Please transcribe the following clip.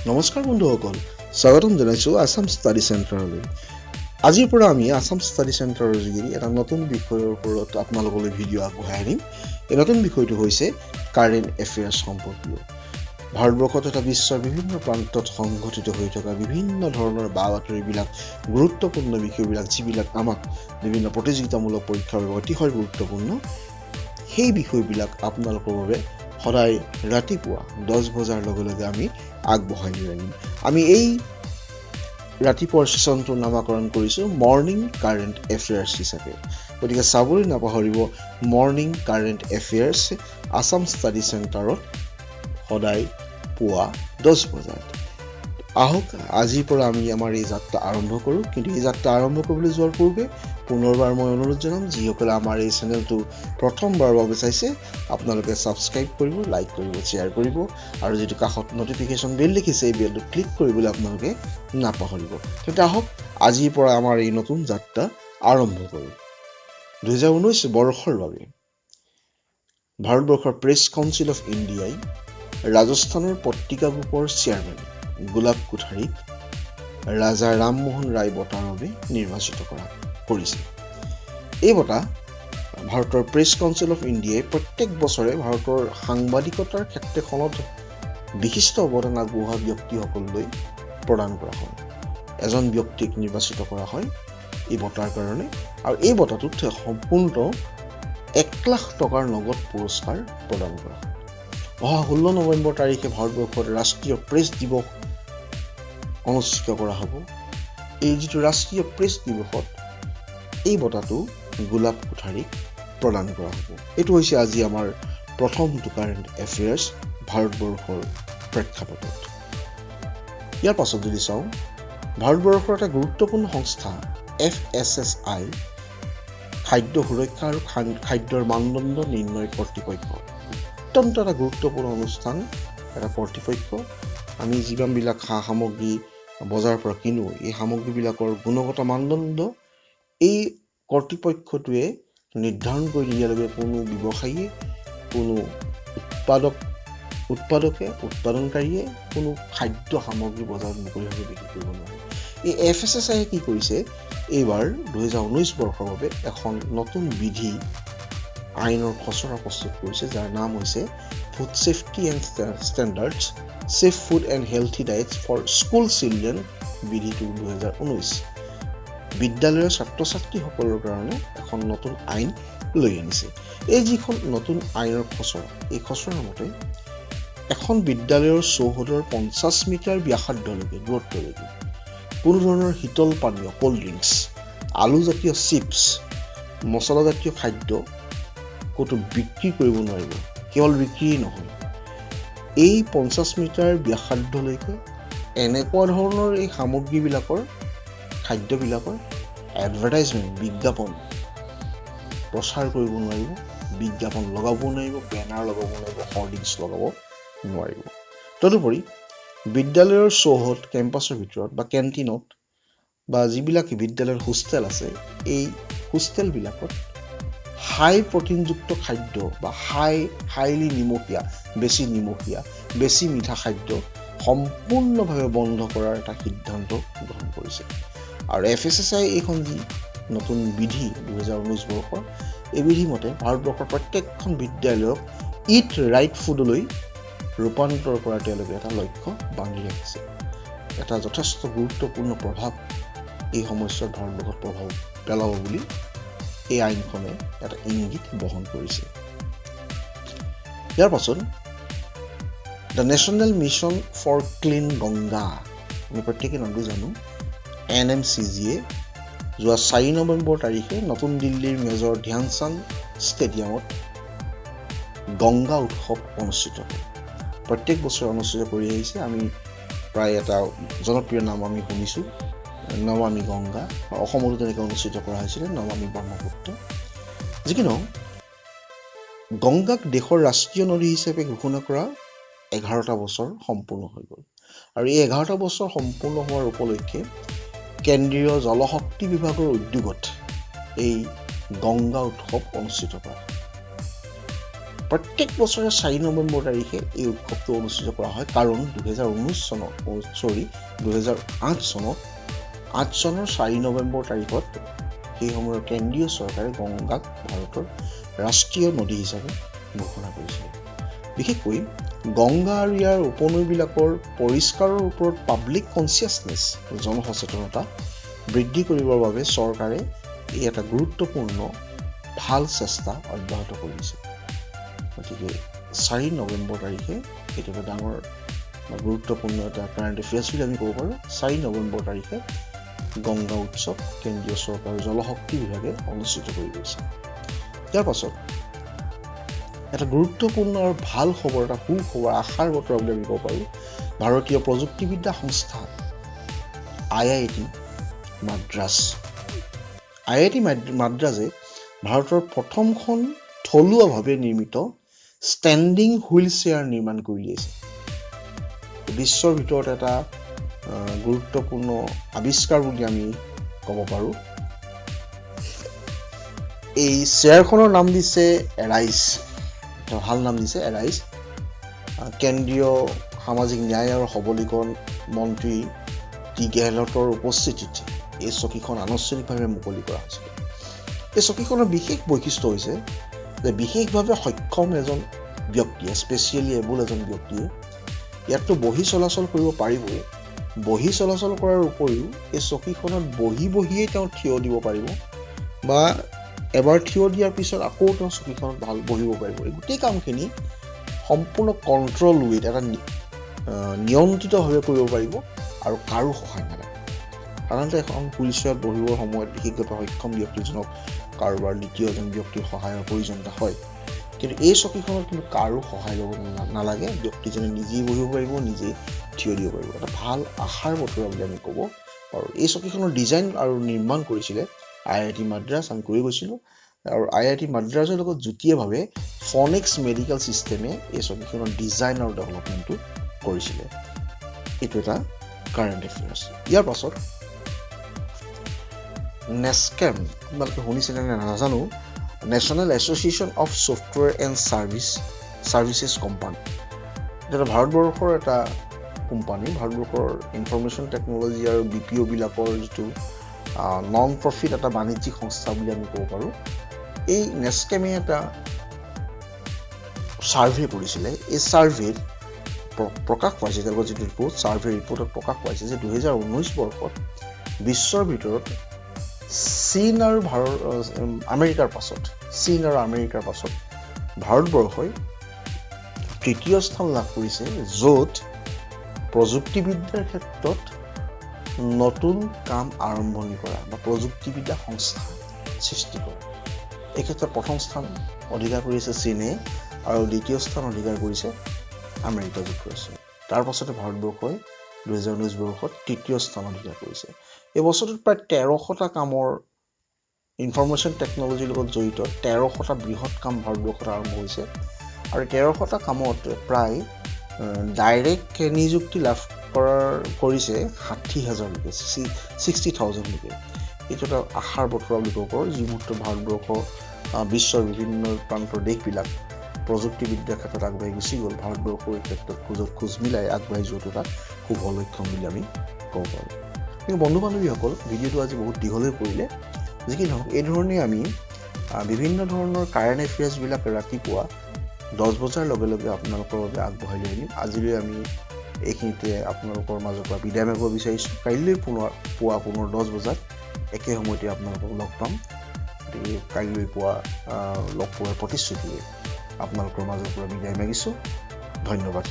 নমস্কাৰ বন্ধুসকল, স্বাগতম জনাইছোঁ আছাম ষ্টাডি চেণ্টাৰলৈ। আজিৰ পৰা আমি আছাম ষ্টাডি চেণ্টাৰৰ যোগেদি এটা নতুন বিষয়ৰ ওপৰত আপোনালোকলৈ ভিডিঅ' আগবঢ়াই আনিম। এই নতুন বিষয়টো হৈছে কাৰেণ্ট এফেয়াৰ্ছ সম্পৰ্কীয়। ভাৰতবৰ্ষ তথা বিশ্বৰ বিভিন্ন প্ৰান্তত সংঘটিত হৈ থকা বিভিন্ন ধৰণৰ বা বাতৰিবিলাক, গুৰুত্বপূৰ্ণ বিষয়বিলাক, যিবিলাক আমাক বিভিন্ন প্ৰতিযোগিতামূলক পৰীক্ষাৰ বাবে অতিশয় গুৰুত্বপূৰ্ণ, সেই বিষয়বিলাক আপোনালোকৰ বাবে সদায় ৰাতিপুৱা 10 বজাৰ লগে লগে আমি আগবঢ়াই লৈ আনিম। আমি এই ৰাতিপুৱাৰ ছেশ্যনটোৰ নামাকৰণ কৰিছোঁ মৰ্ণিং কাৰেণ্ট এফেয়াৰ্ছ হিচাপে। গতিকে চাবলৈ নাপাহৰিব morning current affairs Assam study চেণ্টাৰত সদায় পুৱা 10 বজাত। আহক, আজিৰ পৰা আমি আমাৰ এই যাত্ৰা আৰম্ভ কৰোঁ। কিন্তু এই যাত্ৰা আৰম্ভ কৰিবলৈ যোৱাৰ পূৰ্বে পুনৰবাৰ মই অনুৰোধ জনাম, যিসকলে আমাৰ এই চেনেলটো প্ৰথমবাৰৰ বাবে চাইছে, আপোনালোকে ছাবস্ক্ৰাইব কৰিব, লাইক কৰিব, শ্বেয়াৰ কৰিব আৰু যিটো কাষত নটিফিকেশ্যন বেল দেখিছে, এই বেলটো ক্লিক কৰিবলৈ আপোনালোকে নাপাহৰিব। তেন্তে আহক, আজিৰ পৰা আমাৰ এই নতুন যাত্ৰা আৰম্ভ কৰোঁ। 2019 বৰ্ষৰ বাবে ভাৰতবৰ্ষৰ প্ৰেছ কাউন্সিল অফ ইণ্ডিয়াই ৰাজস্থানৰ পত্ৰিকা গ্ৰুপৰ চেয়াৰমেন গোলাপ কোঠাৰীক ৰাজা ৰামমোহন ৰায় বঁটাৰ বাবে নিৰ্বাচিত কৰিছে। এই বঁটা ভাৰতৰ প্ৰেছ কাউন্সিল অফ ইণ্ডিয়াই প্ৰত্যেক বছৰে ভাৰতৰ সাংবাদিকতাৰ ক্ষেত্ৰখনত বিশিষ্ট অৱদান আগবঢ়োৱা ব্যক্তিসকললৈ প্ৰদান কৰা হয়। এজন ব্যক্তিক নিৰ্বাচিত কৰা হয় এই বঁটাৰ কাৰণে আৰু এই বঁটাটোত সম্পূৰ্ণ 1 লাখ টকাৰ নগদ পুৰস্কাৰ প্ৰদান কৰা হয়। অহা 16 নৱেম্বৰ তাৰিখে ভাৰতবৰ্ষত ৰাষ্ট্ৰীয় প্ৰেছ দিৱস অনুষ্ঠিত কৰা হ'ব। এই যিটো ৰাষ্ট্ৰীয় প্ৰেছ দিৱসত এই বঁটাটো গোলাপ কোঠাৰীক প্ৰদান কৰা হ'ব। এইটো হৈছে আজি আমাৰ প্ৰথমটো কাৰেণ্ট এফেয়াৰ্ছ ভাৰতবৰ্ষৰ প্ৰেক্ষাপটত। ইয়াৰ পাছত যদি চাওঁ, ভাৰতবৰ্ষৰ এটা গুৰুত্বপূৰ্ণ সংস্থা এফএছএছআই, খাদ্য সুৰক্ষা আৰু খাদ্যৰ মানদণ্ড নিৰ্ণয় কৰ্তৃপক্ষ, অত্যন্ত এটা গুৰুত্বপূৰ্ণ অনুষ্ঠান, এটা কৰ্তৃপক্ষ। আমি যিমানবিলাক সা সামগ্ৰী বজাৰৰ পৰা কিনো, এই সামগ্ৰীবিলাকৰ গুণগত মানদণ্ড এই কৰ্তৃপক্ষটোৱে নিৰ্ধাৰণ কৰি নিদিয়ালৈকে কোনো ব্যৱসায়ীয়ে, কোনো উৎপাদকে, উৎপাদনকাৰীয়ে কোনো খাদ্য সামগ্ৰী বজাৰত মুকলিভাৱে বিক্ৰী কৰিব নোৱাৰে। এই এফএছএছআইয়ে কি কৰিছে? এইবাৰ 2019 বৰ্ষৰ বাবে এখন নতুন বিধি আইনৰ খচৰা প্ৰস্তুত কৰিছে, যাৰ নাম হৈছে Food Safety and Standards, Safe Food and Healthy Diets for School Children বিধিটো 2019। বিদ্যালয়ৰ ছাত্ৰ ছাত্ৰীসকলৰ কাৰণে এখন নতুন আইন লৈ আনিছে। এই যিখন নতুন আইনৰ খচৰা, এই খচৰাৰ মতে এখন বিদ্যালয়ৰ চৌহদৰ 50 মিটাৰ ব্যাসাৰ্ধলৈকে, দূৰত্বলৈকে কোনো ধৰণৰ শীতল পানীয়, ক'ল্ড ড্ৰিংকছ, আলুজাতীয় চিপছ, মছলাজাতীয় খাদ্য ক'তো বিক্ৰী কৰিব নোৱাৰিব। কেৱল বিক্ৰীয়েই নহয়, এই 50 মিটাৰ ব্যাসাৰ্ধলৈকে এনেকুৱা ধৰণৰ এই সামগ্ৰীবিলাকৰ, খাদ্যবিলাকৰ এডভাৰটাইজমেণ্ট, বিজ্ঞাপন প্ৰচাৰ কৰিব নোৱাৰিব, বিজ্ঞাপন লগাব নোৱাৰিব, বেনাৰ লগাব নোৱাৰিব, হৰ্ডিংছ লগাব নোৱাৰিব। তদুপৰি বিদ্যালয়ৰ চৌহদ, কেম্পাছৰ ভিতৰত বা কেণ্টিনত বা যিবিলাক বিদ্যালয়ৰ হোষ্টেল আছে, এই হোষ্টেলবিলাকত হাই প্ৰটিনযুক্ত খাদ্য বা হাইলি নিমখীয়া, বেছি নিমখীয়া, বেছি মিঠা খাদ্য সম্পূৰ্ণভাৱে বন্ধ কৰাৰ এটা সিদ্ধান্ত গ্ৰহণ কৰিছে। আৰু এফএছএছআই এইখন যি নতুন বিধি 2019 বৰ্ষৰ, এই বিধি মতে ভাৰতবৰ্ষৰ প্ৰত্যেকখন বিদ্যালয়ক it right ফুডলৈ ৰূপান্তৰ কৰাৰ তেওঁলোকে এটা লক্ষ্য বান্ধি ৰাখিছে। এটা যথেষ্ট গুৰুত্বপূৰ্ণ প্ৰভাৱ এই সময়ছোৱাত ভাৰতবৰ্ষত প্ৰভাৱ পেলাব বুলি এই আইনখনে এটা ইংগিত বহন কৰিছে। ইয়াৰ পাছত the National Mission for Clean Ganga, আমি প্ৰত্যেকে নামটো জানো, এনএমচিজিয়ে যোৱা 4 নৱেম্বৰ তাৰিখে নতুন দিল্লীৰ মেজৰ ধ্যানচান্দ ষ্টেডিয়ামত গংগা উৎসৱ অনুষ্ঠিত কৰে। প্ৰত্যেক বছৰে অনুষ্ঠিত কৰি আহিছে। আমি প্ৰায় এটা জনপ্ৰিয় নাম আমি শুনিছোঁ, নমামি গংগা। অসমতো তেনেকৈ অনুষ্ঠিত কৰা হৈছিলে নমামি ব্ৰহ্মপুত্ৰ। যি কি নহওক, গংগাক দেশৰ ৰাষ্ট্ৰীয় নদী হিচাপে ঘোষণা কৰা 11টা বছৰ সম্পূৰ্ণ হৈ গ'ল আৰু এই 11টা বছৰ সম্পূৰ্ণ হোৱাৰ উপলক্ষে কেন্দ্ৰীয় জলশক্তি বিভাগৰ উদ্যোগত এই গংগা উৎসৱ অনুষ্ঠিত কৰা হয়। প্ৰত্যেক বছৰে 4 নৱেম্বৰ তাৰিখে এই উৎসৱটো অনুষ্ঠিত কৰা হয়, কাৰণ 2008 চনৰ 4 নৱেম্বৰ তাৰিখত সেই সময়ৰ কেন্দ্ৰীয় চৰকাৰে গংগাক ভাৰতৰ ৰাষ্ট্ৰীয় নদী হিচাপে ঘোষণা কৰিছিল। বিশেষকৈ গংগা আৰু ইয়াৰ উপনৈবিলাকৰ পৰিষ্কাৰৰ ওপৰত পাব্লিক কনচিয়াছনেছ, জনসচেতনতা বৃদ্ধি কৰিবৰ বাবে চৰকাৰে এই এটা গুৰুত্বপূৰ্ণ ভাল চেষ্টা অব্যাহত কৰিছে। গতিকে 4 নৱেম্বৰ তাৰিখে এইটো এটা ডাঙৰ বা গুৰুত্বপূৰ্ণ এটা কাৰেণ্ট এফেয়াৰ্ছ বুলি আমি ক'ব পাৰোঁ। 4 নৱেম্বৰ তাৰিখে গংগা উৎসৱ কেন্দ্ৰীয় চৰকাৰৰ জলশক্তি বিভাগে অনুষ্ঠিত কৰি গৈছে। ইয়াৰ পাছত এটা গুৰুত্বপূৰ্ণ আৰু ভাল খবৰ, এটা সুখবৰ, আশাৰ বতৰা বুলি আমি ক'ব পাৰোঁ। ভাৰতীয় প্ৰযুক্তিবিদ্যা সংস্থা IIT Madras, IIT মাদ্ৰাজে ভাৰতৰ প্ৰথমখন থলুৱাভাৱে নিৰ্মিত ষ্টেণ্ডিং হুইল চেয়াৰ নিৰ্মাণ কৰি উলিয়াইছে। বিশ্বৰ ভিতৰত এটা গুৰুত্বপূৰ্ণ আৱিষ্কাৰ বুলি আমি ক'ব পাৰোঁ। এই চেয়াৰখনৰ নাম দিছে এৰাইজ, এটা ভাল নাম দিছে এৰাইজ। কেন্দ্ৰীয় সামাজিক ন্যায় আৰু সবলীকৰণ মন্ত্ৰী টি গেহলটৰ উপস্থিতিত এই চকীখন আনুষ্ঠানিকভাৱে মুকলি কৰা হৈছিল। এই চকীখনৰ বিশেষ বৈশিষ্ট্য হৈছে যে বিশেষভাৱে সক্ষম এজন ব্যক্তিয়ে, স্পেচিয়েলি এবল এজন ব্যক্তিয়ে ইয়াততো বহি চলাচল কৰিব পাৰিবই, বহি চলাচল কৰাৰ উপৰিও এই চকীখনত বহি বহিয়েই তেওঁ থিয় দিব পাৰিব বা এবাৰ থিয় দিয়াৰ পিছত আকৌ তেওঁ চকীখনত ভাল বহিব পাৰিব। এই গোটেই কামখিনি সম্পূৰ্ণ কণ্ট্ৰল উইথ এটা নিয়ন্ত্ৰিতভাৱে কৰিব পাৰিব আৰু কাৰো সহায় নালাগে। সাধাৰণতে এখন হুইল চেয়াৰত বহিবৰ সময়ত বিশেষভাৱে সক্ষম ব্যক্তিজনক কাৰোবাৰ দ্বিতীয় এজন ব্যক্তিৰ সহায়ৰ প্ৰয়োজনীয়তা হয়, কিন্তু এই চকীখনত কিন্তু কাৰো সহায় ল'ব নালাগে। ব্যক্তিজনে নিজেই বহিব পাৰিব, নিজেই থিয় দিব পাৰিব। এটা ভাল আশাৰ বতৰা বুলি আমি ক'ব পাৰোঁ। এই চকীখনৰ ডিজাইন আৰু নিৰ্মাণ কৰিছিলে IIT Madras, আমি কৈ গৈছিলোঁ, আৰু IIT মাদ্ৰাজৰ লগত যুটীয়াভাৱে ফনিক্স মেডিকেল ছিষ্টেমে এই চকীখনৰ ডিজাইন আৰু ডেভেলপমেণ্টটো কৰিছিলে। এইটো এটা কাৰেণ্ট এফেয়াৰ্ছ। ইয়াৰ পাছত নেছকেম, আপোনালোকে শুনিছেনে নে নাজানো, National Association of Software and Services Company, এটা ভাৰতবৰ্ষৰ এটা কোম্পানী। ভাৰতবৰ্ষৰ ইনফৰ্মেশ্যন টেকন'লজি আৰু BPO বিলাকৰ যিটো নন প্ৰফিট এটা বাণিজ্যিক সংস্থা বুলি আমি ক'ব পাৰোঁ। এই নেছকেমে এটা ছাৰ্ভে কৰিছিলে। এই ছাৰ্ভেত প্ৰকাশ পাইছে, তেওঁলোকৰ যিটো ৰিপৰ্ট, ছাৰ্ভে ৰিপৰ্টত প্ৰকাশ পাইছে যে 2019 বৰ্ষত বিশ্বৰ ভিতৰত চীন আৰু আমেৰিকাৰ পাছত ভাৰতবৰ্ষই তৃতীয় স্থান লাভ কৰিছে, য'ত প্ৰযুক্তিবিদ্যাৰ ক্ষেত্ৰত নতুন কাম আৰম্ভণি কৰা বা প্ৰযুক্তিবিদ্যা সংস্থা সৃষ্টি কৰা। এই ক্ষেত্ৰত প্ৰথম স্থান অধিকাৰ কৰিছে চীনে আৰু দ্বিতীয় স্থান অধিকাৰ কৰিছে আমেৰিকা যুক্তৰাষ্ট্ৰই। তাৰ পাছতে ভাৰতবৰ্ষই 2019 বৰ্ষত তৃতীয় স্থান অধিকাৰ কৰিছে। এই বছৰটোত প্ৰায় 1300টা কামৰ ইনফৰ্মেশ্যন টেকন'লজিৰ লগত জড়িত 1300টা বৃহৎ কাম ভাৰতবৰ্ষত আৰম্ভ হৈছে আৰু 1300টা কামত প্ৰায় ডাইৰেক্ট নিযুক্তি লাভ কৰিছে 60,000 লোকে, 60,000 লোকে। এইটো এটা আশাৰ বতৰা বুলি ক'ব পাৰোঁ। যি মুহূৰ্তত ভাৰতবৰ্ষ বিশ্বৰ বিভিন্ন প্ৰান্তৰ দেশবিলাক প্ৰযুক্তিবিদ্যাৰ ক্ষেত্ৰত আগবাঢ়ি গুচি গ'ল, ভাৰতবৰ্ষৰ এই ক্ষেত্ৰত খোজত খোজ মিলাই আগবাঢ়ি যোৱাটো এটা শুভ লক্ষণ বুলি আমি ক'ব পাৰোঁ। কিন্তু বন্ধু বান্ধৱীসকল, ভিডিঅ'টো আজি বহুত দীঘল হৈ পৰিলে। যি কি নহওক, এই ধৰণে আমি বিভিন্ন ধৰণৰ কাৰেণ্ট এফেয়াৰ্ছবিলাক ৰাতিপুৱা 10 বজাৰ লগে লগে আপোনালোকৰ বাবে আগবঢ়াই লৈ আনিম। আজিলৈ আমি এইখিনিতে আপোনালোকৰ মাজৰ পৰা বিদায় মাগিব বিচাৰিছোঁ। কাইলৈ পুৱা পুনৰ 10 বজাত একে সময়তে আপোনালোকক লগ পাম। গতিকে কাইলৈ পুৱা লগ পোৱাৰ প্ৰতিশ্ৰুতিৰে আপোনালোকৰ মাজৰ পৰা বিদায় মাগিছোঁ। ধন্যবাদ।